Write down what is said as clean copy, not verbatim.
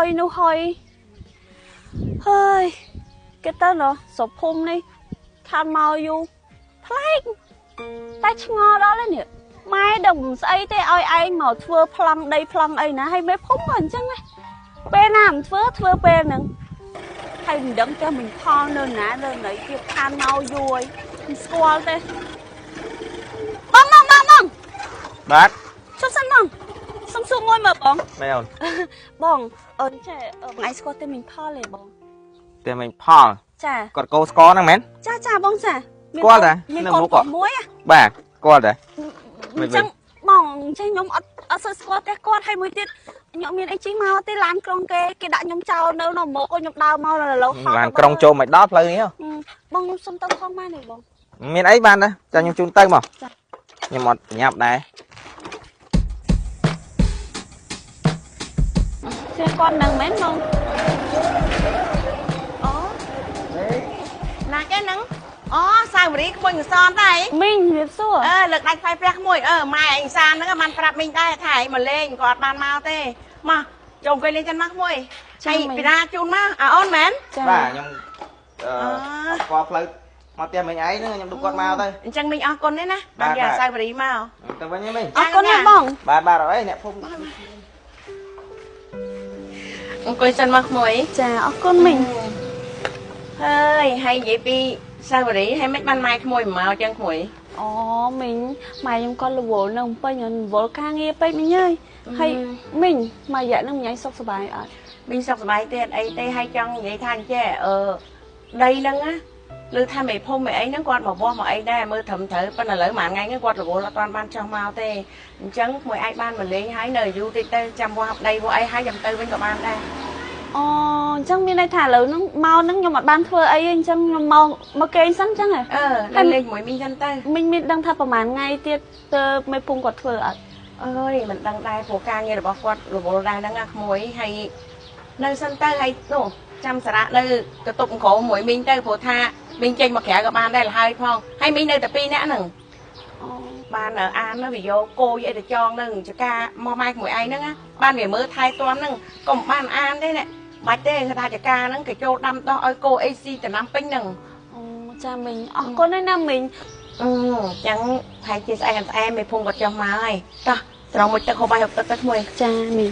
យនោះហុយហើយគេទៅណោះស្រុកភូមិនេះខានមកយូរប្លែកតែឆ្ងល់ដល់ហើយនេះម៉ែដឹងមិនស្អីទេឲ្យឯងមកធ្វើប្លង់ដីប្លង់អីណាហើយមេភូមិក៏អញ្ចឹងដែរពេលណាមិនធ្វើធ្វើពេលហ្នឹងហើយមិនដឹងចេះមិញផលនៅណានៅណីទៀតខានមកយូរហើយមិនស្គាល់ទេបងបងបងបងបាទជុំសិនបងសុំសួរមួយមើលបងមែនអូនបងអូនចេះបងឯងស្គាល់ទេមិញផលទេបងទេមិញផលចាគាត់កោស្គាល់ហ្នឹងមែនចាចាបងចាស្គាល់តានៅមុខមួយបាទស្គាល់តាអញ្ចឹងបងអញ្ចឹងខ្ញុំអត់សូវស្គាល់ទេគាត់ហើយមួយទៀតខ្ញុំមានអីជិះមកទេឡានក្រុងគេគេដាក់ខ្ញុំចោលនៅនៅមុខខ្ញុំដើរមកនៅឡូហោះឡានក្រុងចូលមិនដល់ផ្លូវនេះបងខ្ញុំសុំទៅផងបានទេបងមានអីបានដែរចាខ្ញុំជូនទៅមកខ្ញុំអត់ញ៉ាប់ដែរ ចេះគាត់នឹងមែនបងអូណាគេហ្នឹងអូសាវរីក្មួយសនដែរមីងរៀបសួរអឺលើកដៃថ្លៃព្រះក្មួយអឺម៉ែអ៊ីសានហ្នឹងបានប្រាប់មីងដែរថាឯងមកលេងគាត់បានមកទេមកចូលអង្គុយលេងចិនមកក្មួយហើយពីណាជូនមកអាអូនមែនបាទខ្ញុំអឺស្គាល់ផ្លូវមកផ្ទះមីងឯងហ្នឹងខ្ញុំដឹកគាត់មកទៅអញ្ចឹងមីងអរគុណទេណាបានយកសាវរីមកទៅវិញមីងអរគុណណាបងបាទបាទអីអ្នកភូមិអង្គុយសិនមកក្មួយចាអរគុណមីងហើយហើយនិយាយពីសាវរីហើយមិនបានម៉ែក្មួយមកចឹងក្មួយអូមីងម៉ែខ្ញុំគាត់រវល់នៅពេញរវល់ការងារពេកមីងអើយហើយមីងមួយរយៈហ្នឹងមីងឯងសុខសប្បាយអត់មីងសុខសប្បាយទេអីទេហើយចង់និយាយថាអញ្ចេះអឺដីហ្នឹងណាឬថាមេភូមិមេអីហ្នឹងគាត់មកវាស់មកអីដែរមើលត្រឹមត្រូវប៉ុន្តែឥឡូវមួយថ្ងៃហ្នឹងគាត់រវល់អត់ទាន់បានចោះមកទេអញ្ចឹងក្មួយអាចបានមកលេងហើយនៅយូរតិចទៅចាំវាស់ដីវាស់អីហើយចាំទៅវិញក៏បានដែរអូអញ្ចឹងមានន័យថាឥឡូវហ្នឹងមកហ្នឹងខ្ញុំអត់បានធ្វើអីទេអញ្ចឹងខ្ញុំមកគេងសិនអញ្ចឹងហ៎អឺនៅលេងជាមួយមីងសិនទៅមីងមានដឹងថាប្រហែលថ្ងៃទៀតទៅមេភូមិគាត់ធ្វើអត់អើយមិនដឹងដែរព្រោះការងាររបស់គាត់រវល់ដែរហ្នឹងណាក្មួយហើយនៅសិនទៅហើយនោះចាំសារៈនៅកតុបក្រោមមួយមីងទៅព្រោះថាមីងចេញមកក្រៅក៏បានដែរលហើយផងហើយមីងនៅតែពីរនាក់ហ្នឹងបានអានវាយកគោយអីទៅចងនឹងចកាមកម៉ែក្មួយឯងហ្នឹងបានវាមើលថែទាំហ្នឹងក៏មិនបានអានទេណាបាច់ទេគេថាចកាហ្នឹងគេចូលដាំដោះឲ្យគោអីស៊ីតំណាំពេញហ្នឹងអូចាមីងអរគុណណាស់ណាមីងអឺចឹងប្រហែលជាស្អែកស្អែកមេភូមិគាត់ចុះមកហើយតោះស្រង់មួយទឹកហូបបាយហូបទឹកទៅក្មួយចាមីង